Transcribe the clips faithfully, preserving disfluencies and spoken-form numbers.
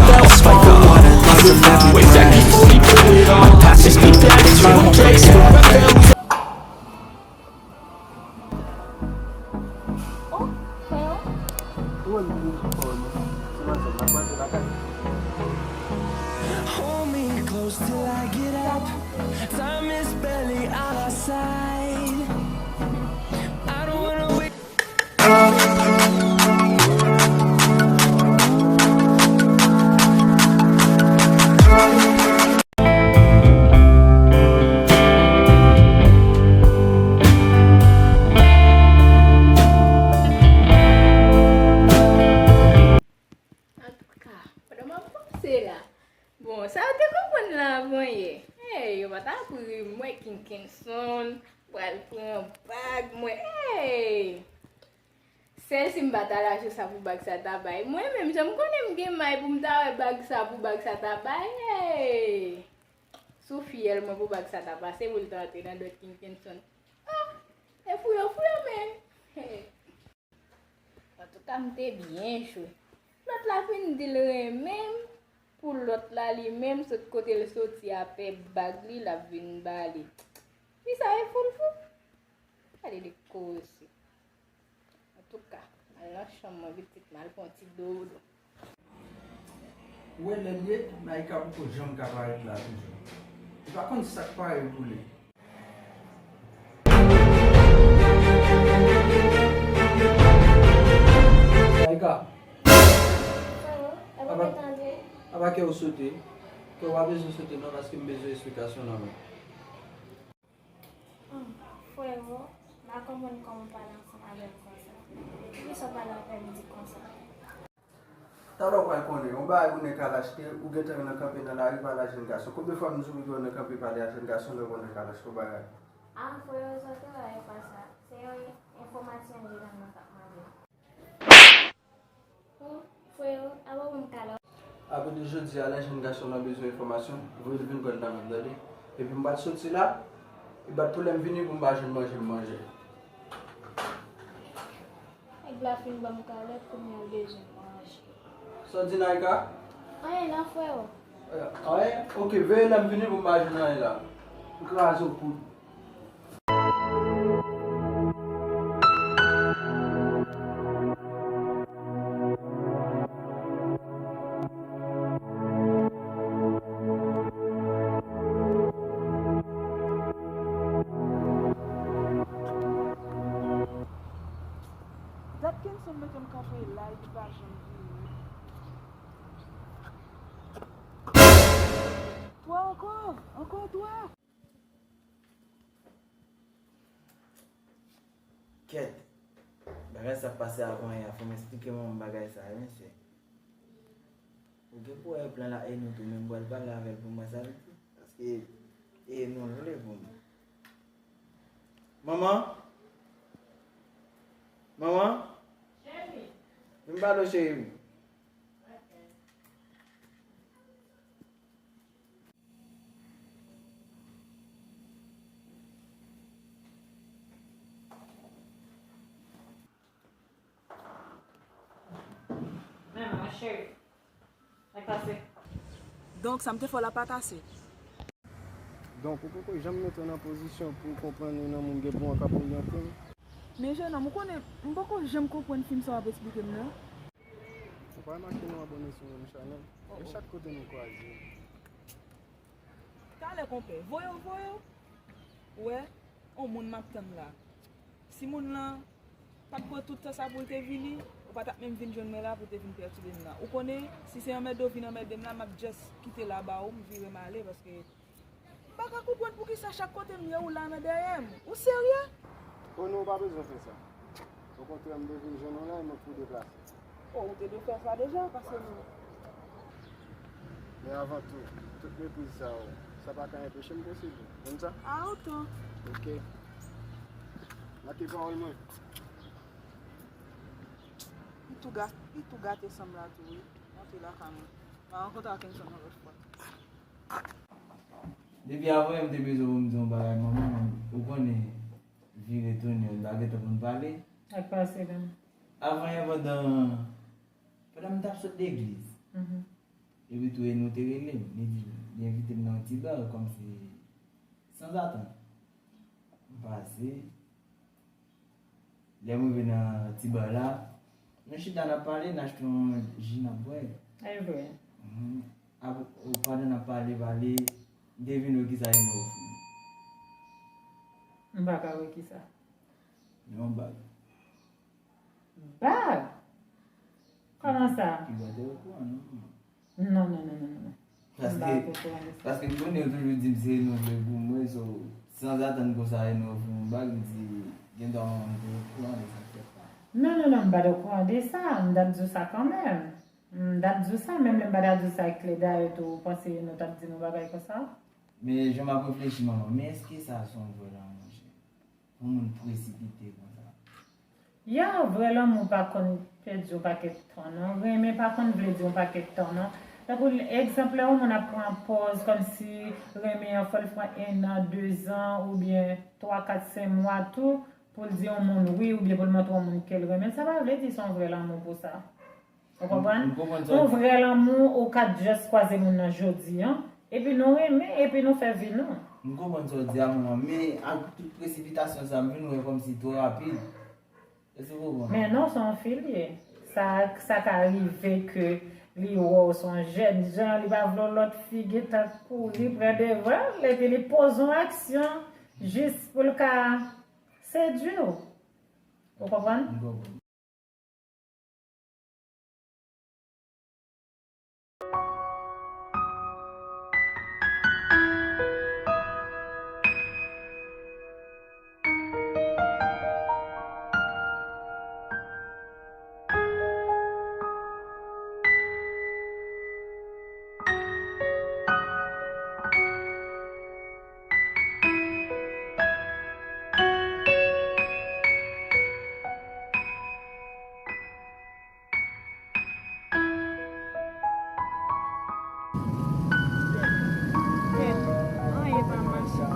I'll fight for what I love till every breath. My past is me back to a place. Hold me close till I get up. Time is barely on our side. I don't wanna wake Antouka, pandan m ap panse la, bon, sa yo te konprann la avan yè. Hey, yo pa t ap ri m, wè King Kenson pral pran bag mwen. Hey! Sèl si m pa ta lage sa pou bag sa ta bay. Mwen menm, jan m konnen m gen may pou m ta wè bag sa pou bag sa ta bay. Hey! Sou fyèl mwen pou bag sa ta pase pou l ta antre nan dwèt King Kenson. Ah! E fou yo, fou yo menm. Hey! Antouka, m te byen jwe. Lòt la fin di l renmen m, pou lòt la li menm, sot kote l soti a, pè bag li, l ap vin ba li. Fi sa e fou l fou. Gade li koze. Antouka, m al nan chanm mwen pitit, m al pran ti dodo. Ou wè lè l ye, Naïka poko janm ka parèt la toujou. Li pa konn sa k pare pou li. Naïka. Frero, epa mwen tande. Apa kè w sote? Kè w pa bezwen sote non, paske m bezwen esplikasyon nan men w. Hmm, Frero, m pa konprann kòman w pale ansanm avè m konsa. Poukisa w pale avè m di konsa? Talè w pral konnen, yon bagay ou nèk al achte, ou gentan nan kanpe nan lari pale a jèn gason. Konbyen fwa m di w pou w nan kanpe pale a jèn gason lè w nan kal achte yon bagay? Ah, Frero, sa w te wè a e pa sa. Se yon enfòmasyon jeneral mwen t ap mande. Oh, Frero, apa w ban m kal la? Apre de jodi a, lè jèn gason nan bezwen enfòmasyon, voye l vin pran l nan men m, tande? Epi m pral soti la, e bat pou lè m vini pou m pa jwenn manje m manje. Nèg la fin ban m kalòt, kounye a l bezwen manje. Sa w di, Naïka? Anyen non, Frero. Eh, anyen? Oke, veye lè m vini pou m pa jwenn anyen la. M kraze w poud. Dat Kenson mete m kanpe la epi pa janm vini. Twa ankò! Ankò twa! Kèt! Bagay sa k pase avan yè a, fò m esplike manman m bagay sa, wi, mesye. Ou gen pou wè plan la e nou tou, men m pral pale avè l pou m wè sa l di. Paske e nou l vle pou m. Manman? Manman? Cheri. Vin pale w, cheri. Ok. Men, men, cheri. Sa k pase? Donk, sa m te fè w la pa t ase? Donk, ou poko janm mete w nan pozisyon pou w konprann yon nonm ou gen pou w an k ap oryante m? Men, jennonm, ou konnen, m poko janm konprann fim sa w ap esplike m nan. Ou pa remake nou abòne sou menm chanèl? Oh, oh. E chak kote nou kwaze. Talè, konpè, voye w, voye w. Ou wè, on moun m ap tann la. Si moun lan pa t pran tout tan sa pou l te vini, ou pa t ap menm vin jwenn mwen la pou w te vin pètibe m nan. Ou konnen, si se anmède w vin anmède m la, m ap just kite la ba ou, m vire m ale, paske m pa ka konprann poukisa chak kote m ye, ou la nan dèyè m. Ou serye? O non, ou pa bezwen fè sa. Okontrè, m te vin jwenn ou la, e mwen k pou deplase. O, ou te dwe fè sa deja, pase nou. Men avan tou, tout mepriz sa yo, sa pa ka enpeche m posib ou. Konn sa? A, otan. Ok. Make pawòl mwen. tou ga-, li tou gate sanm la tou, wi. Monte lakay mwen. M a rankontre ak Kenson yon lòt fwa. Depi avan yè m te bezwen pou m di yon bagay, manman, ou konnen, vire tounen, l pa gentan konn pale. Sa k pase la? Avan yè, pandan, pandan m t ap sot legliz, epi tou, Enou te rele m, li di, li envite m nan yon ti bar, kòmsi, sanzatann. M pase, lè m rive nan ti bar la, nou chita n ap pale, n achte yon ji n ap bwè. E vre. Mhm. Ap-, pandan n ap pale, pale, devine kisa Enou ofri m. M pa ka wè kisa. Yon bag. Bag? Kòman sa? Piga te okouran, non? Non, non, non, non, non. M pa te okouran de sa. Paske, paske m konnen yo toujou di m se Enou vle pou mwen, so, sanzatann konsa Enou ofri m yon bag, m di, gen dwa manman m te okouran de sa k fèt la. Non, non, non, m pa te okouran de sa, m t ap di w sa kanmenm. M t ap di w sa, menm lè m pa t ap di w sa ak Cleda yo tou, ou panse Enou t ap di m yon bagay konsa? Men jan m ap reflechi, manman, men èske sa se yon vrè lanmou, cheri? Pou moun presipite konsa. Ya, vrè lanmou pa konn pèdi yon pakèt tan, non. Renmen pa konn vle di yon pakèt tan, non. Tankou, egzanp, lè yon moun ap pran pòz kòmsi renmen an, fò l pran en an, de zan, oubyen twa, kat, senk mwa tou, pou l di yon moun wi, oubyen pou l montre yon moun ke l renmen l, sa pa vle di se yon vrè lanmou pou sa. Ou konprann? M, m konprann sa w di. Yon vrè lanmou, ou ka just kwaze moun nan jodi a, epi nou renmen, epi nou fè vi nou. M konprann sa w di a, manman, men ak tout presipitasyon sa, m vin wè kòmsi twò rapid. Èske w konprann? Men non, se yon fi l ye. Sa, sa ka rive ke li wè w se yon jèn jan, li pa vle w lòt fi gentan kouri pran devan l, epi li poze yon aksyon jis pou l ka sedui w. Ou konprann? M konprann. Kèt, anyen pa mache.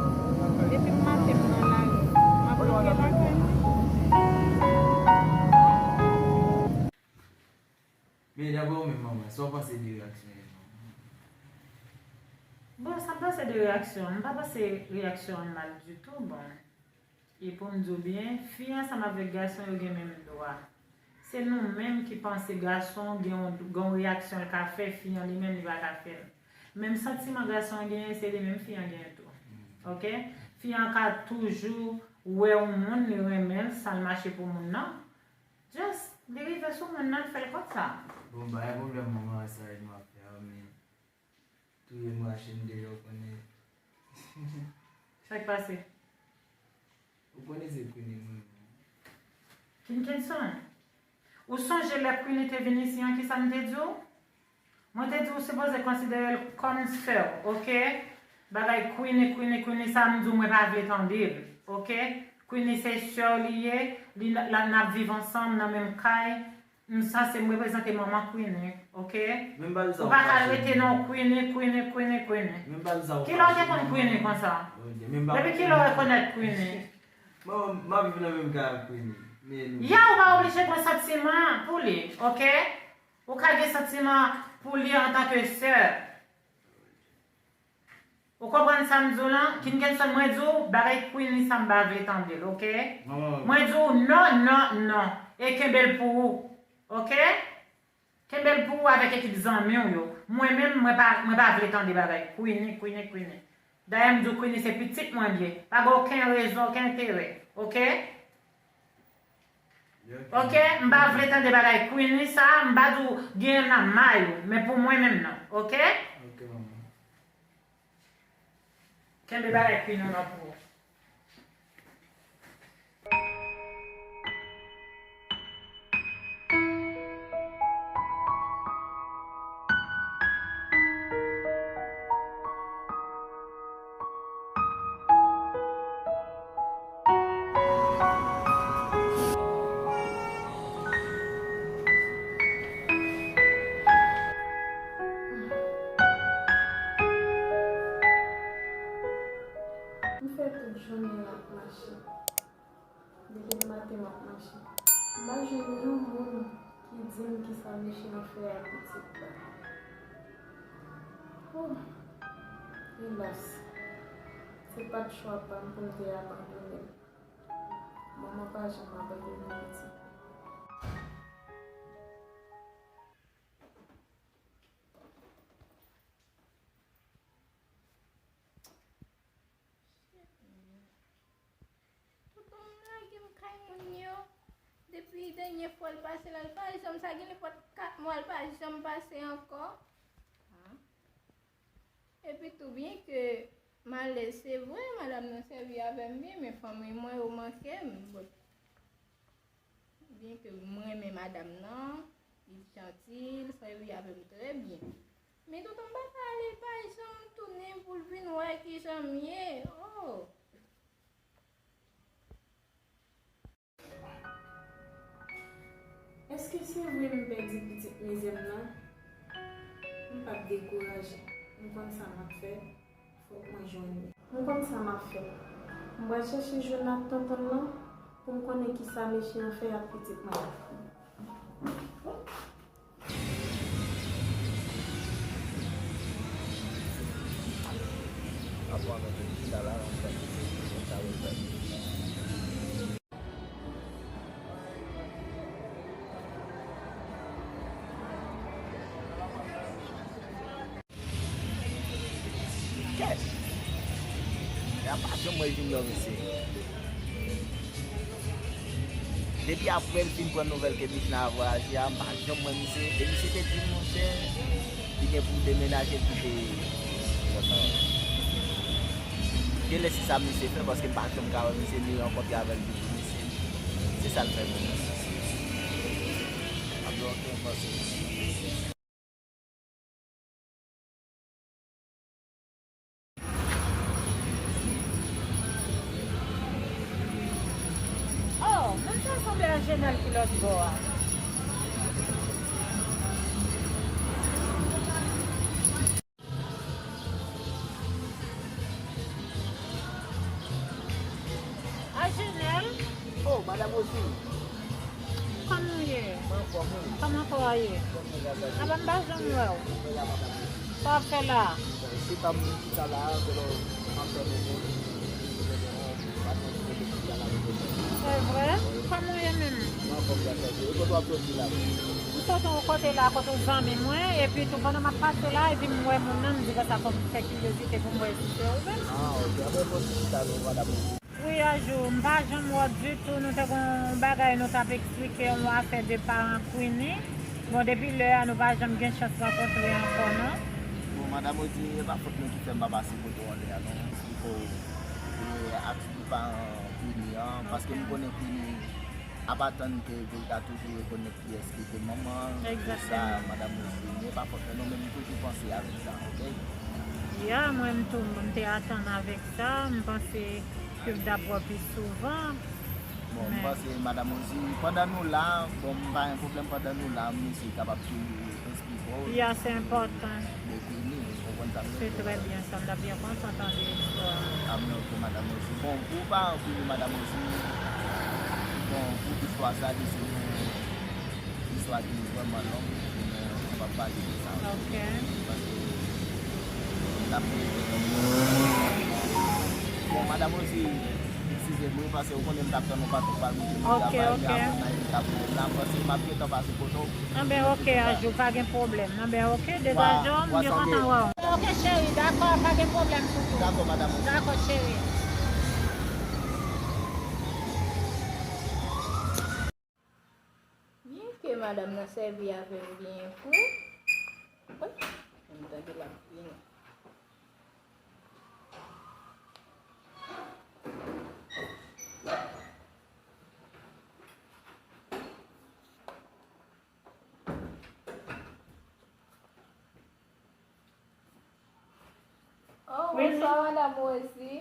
Depi maten m nan lari, m ap rantre lakay mwen. Men dabò ou menm manman, sa w panse de reyaksyon Enou? Bon, sa m panse de reyaksyon, m pa panse reyaksyon an mal ditou, bon. E pou m di w byen, fi ansanm avèk gason yo gen menm dwa. Se nou menm ki panse gason gen yon, gen yon reyaksyon l ka fè, fi an li menm li pa ka fè l. Menm santiman gason an genyen, se li menm fi an genyen tou. Oke? Fi an ka toujou wè yon moun, li renmen l, sa l mache pou moun nan. Just, li rive sou moun nan, l fè l konsa. Bon, pa gen pwoblèm, manman, sa Enou ap fè a, men touye m rache m deyò, konnen. Sa k pase? Ou konnen se Queenie mwen renmen. Kinkenson, ou sonje lè Queenie te vin isi an, kisa m te di w? Mwen te di w sipoze konsidere l kòm sè w, oke? Bagay Queenie, Queenie, Queenie, sa m di w, mwen pa vle tande l, oke? Queenie se sè w li ye, li, la, n ap viv ansanm nan menm kay. M sanse m reprezante manman Queenie, oke? Men m pa di sa. Ou pa ka rete non Queenie, Queenie, Queenie, Queenie. Men m pa di sa. Kilè w te konn Queenie konsa? Depi kilè w rekonèt Queenie? Manman, m ap viv nan menm kay ak Queenie. Men nou. Ya, ou pa oblije pran santiman pou li, oke? Ou ka gen santiman pou li antanke sè. Ou konprann sa m di w lan? Kinkenson, mwen di w, bagay Queenie sa m pa vle tande l, oke? Manman. Mwen di w non, non, non. E kenbe l pou ou, oke? Kenbe l pou ou avèk ekip zanmi w yo. Mwen menm, mwen pa, mwen pa vle tande bagay Queenie, Queenie, Queenie. Dayè, m di w Queenie se pitit mwen l ye. Pa gen okenn rezon, okenn enterè, oke? Ok, m pa vle tande bagay Queenie sa, m pa di w gen nan may ou, men pou mwen menm non, ok? Ok, manman. Kenbe bagay Queenie nan pou ou. Pa jwenn yon moun ki di m kisa mesye an fè ak pitit la. Oh, elas, se pa t chwa pa m pou m te abandone l. Manman pa janm abandone pitit. Tonton m lage m kay moun yo. Depi dènye fwa l pase la, l pa janm, sa gen nenpòt kat mwa, l pa janm pase ankò. Epi tou, byen ke m alèz, se vre, madanm nan sèvi avè m byen, men fanmi mwen yo manke m. Bon, byen ke mwen renmen madanm nan, li janti, li sèvi avè m trè byen. Men tonton m pa ka ale, li pa janm tounen pou l vin wè kijan m ye. Oh! Èske se vre m pèdi pitit mizè m nan? M p ap dekouraje. M konn sa m ap fè. Fòk mwen jwenn li. M konn sa m ap fè. M pral chèche jwenn ak tonton m nan pou m konnen kisa mesye an fè ak pitit mwen an. Kèt! Ya pa janm wè Junior, mesye. Depi apre l fin pran nouvèl ke Michna a vwayaje a, m pa janm wè misye. E misye te di m, monchè, li gen pou demenaje l kite. Genlè se sa misye fè, paske m pa janm ka wè misye ni rankontre avè l toujou, mesye. Se sa l fè menm. Ap di, ok, m panse. Oh, men sa sanble a Jenèl ki lòt bò a. A Jenèl? Oh, Madame Rosie. Kòman w ye? Mwen anfòm, wi. Kòman kò a ye? Aba m pa janm wè w. Sa w ap fè la? Bon, se pa m ki ta la, se lè m ap fè bobo. Se vre? Kòman w ye menm? Mwen anfòm, gras a Dye. E kote w ap soti la? M sot yon kote la, kote yon zanmi mwen, epi tou pandan m ap pase la, epi m wè moun nan, m di konsa fò m fè kiryozite pou m wè si se ou menm. Ah, ok. Anben, bon, se chita nou, madam. Wi, Ajou, m pa janm wè w ditou. Nou te gen yon bagay nou t ap eksplike, yon afè de paran Queenie. Bon, depi lè a, nou pa janm gen chans rankontre ankò, non. Bon, madam Rosie, e pa fòt mwen ki fè m pa pase kote w anlè a, non. M eksplike w, e, ak paran Queenie an, paske m konnen Queenie ap atann ke pou l ta toujou rekonèt kiyès ki te manman l, tout sa, madam Rosie, men pa fòt mwen non, men m toujou panse avèk sa, ok? Ya, mwen m tou, m te atann avèk sa, m panse ke m t ap wè w pi souvan. Bon, m panse, madam Rosie, pandan nou la, bon, m pa gen pwoblèm, pandan nou la, m eseye kapab toujou eksplike w. Ya, se enpòtan. Se trè byen sa, m ta byen kontan tande istwa a. A, men ok, madam Rosie. Bon, pou paran Queenie, madam Rosie, bon, pou istwa sa, li se yon istwa ki vrèman long, men nou p ap pale de sa. Ok. Paske m t ap... Bon, madam Rosie, eskize m, wi, paske ou konnen m t ap tann ou patou pral moute m travay, men apre m t ap moute m la, m panse m ap gentan pase kote w. Anben, ok, Ajou, pa gen pwoblèm. Anben, ok, degajè w, m byen kontan wè w. Ok, cheri, dakò, pa gen pwoblèm pou tou. Dakò, madam. Dakò, cheri. Byen ke madanm nan sèvi avè m byen tou. Wi, m tande l ap vini. Oh, bonswa, madam Rosie.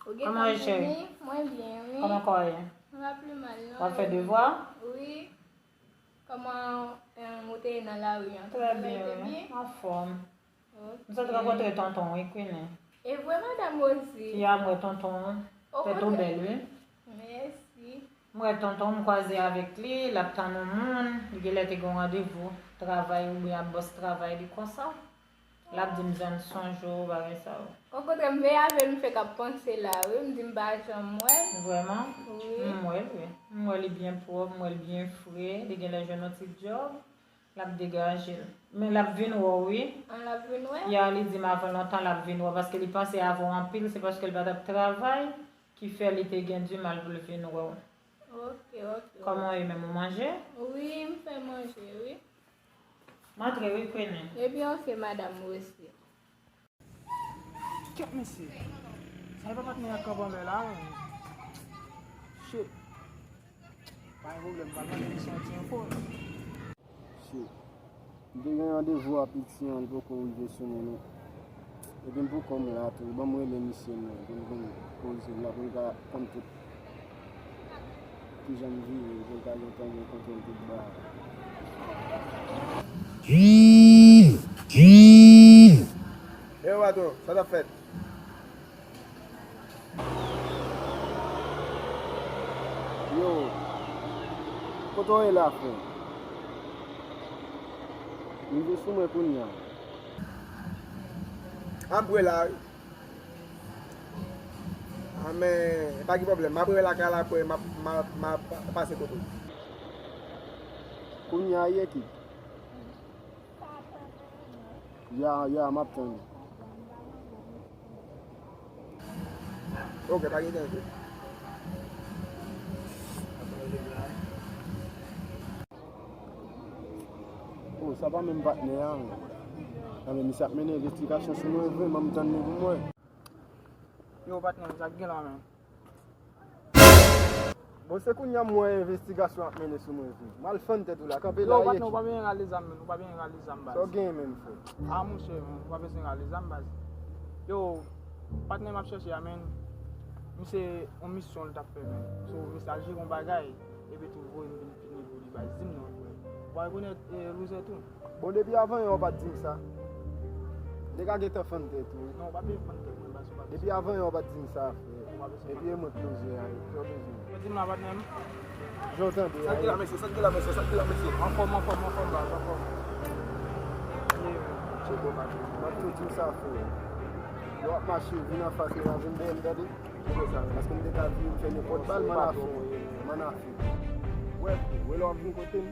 Ou gentan vini? Mwen byen, wi. Kòman kò w ye? M pa pi mal, non. W ap fè devwa? Wi. Kòman, em, ou te ye nan lari an? Trè byen, wi. Anfòm. Ok. M sot rankontre tonton, wi, Queenie. E vre, madam Rosie? Fi a m wè tonton an. Tèt ou bèl, wi. Mèsi. M wè tonton m kwaze avèk li, l ap tann yon moun, li genlè te gen yon randevou travay oubyen ap bòs travay li konsa. L ap di m, "Jàn, sonje w, bagay sa yo." Okontrè, m veye avè l, m fèk ap panse la, wi, m di m pa janm wè l. Vrèman? Wi. M wè l, wi. M wè li byen pwòp, m wè l byen fre, li genlè jwenn yon ti djòb. L ap degaje l. Men l ap vin wè w, wi. An, l ap vin wè? Ya, li di m avan lontan l ap vin wè w, paske li panse avè w anpil, se paske l pa t ap travay ki fè li te gen dimal pou l vin wè w. Ok, ok. Kòman w ye menm, ou manje? Wi, m fè manje, wi. M antre, wi, Queenie. Ebyen, ok, madanm, ou resi. Kèt mesye. Sa e pa patnè ak kanpanbè la, menm. Shit. Pa gen pwoblèm, pa gen, m santi yon fò. Shit. M te gen randevou a piti an, li poko rive sou mwen non. Epi m poko m la tou, ban m rele misye non, pou m konn koze l la, pou l ka konn tout. Kijan m vire, pou l ka gen tan gen kontwòl tout bagay. Eyo, patwon, sa k ap fèt? Yo, kote w ye la, frè? Rive sou mwen kounye a. An, m pre la, wi. A, men, pa gen pwoblèm. M ap rele lakay la apre, m ap, m ap, m ap pase kote w. Kounye a, ye ki? Ya, ya, m ap tann ou. Ok, pa gen danje. Oh, sa pa menm patnè a, men. Nan men misye ap mennen envestigasyon sou mwen vre, men m tann li pou mwen. Yo, patnè m, sa k gen la, men? Bon, se kounye a m wè envestigasyon ap mennen sou mwen vre. M al fann tèt ou la, kanpe la. Yo, patnè, ou pa bezwen rale zam, men. Ou pa bezwen rale zam, baz. Sa w genyen menm, frè? A, monchè, men, ou pa bezwen rale zam, baz. Yo, patnè m ap chèche a, men, misye, yon misyon l t ap fè, men. So, misye al jere yon bagay, epi tou voye m vin fini pou li, baz. Di m non, frè. Ou pa rekonèt, eh, louzè tou? Bon, depi avan yè w pa t di m sa. Li ka gentan fann tèt ou wi. Non, w pa bezwen fann tèt mwen, baz, ou pa bezwen. Depi avan yè w pa t di m sa, frè. Ou pa bezwen fann tèt. Epi e mwen k louzè a, sa w bezwen. Yo, di m la, patnè m. Jan w tande a. Sa k gen la, mesye? Sa k gen la, mesye? Sa k gen la, mesye? Anfòm, anfòm, anfòm, baz, anfòm. Tcheko, patnè. M ap tou di w sa, frè. Lè w ap mache, vin anfas, e pa vin dèyè m, tande? Paske m te ka vin fè nenpòt bal, m ann afè. M ann afè. Wè, wè lè w ap vin kote m.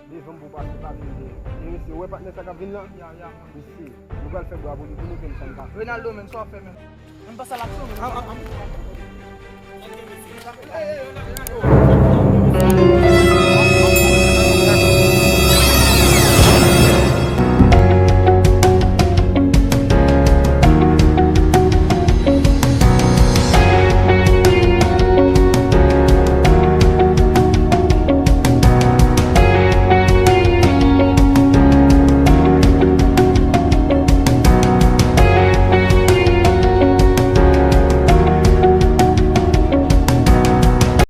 Devan m pou pase, pa vin dèyè. E mesye, ou wè patnè sa k ap vin la? Ya, ya, man. Mesye, nou pral fè bra pou li, pou nou fè m sa n ka fè. Renaldo, menm, sa w ap fè, menm? Menm pa sa l ap fè, menm. Ah, ah, ah.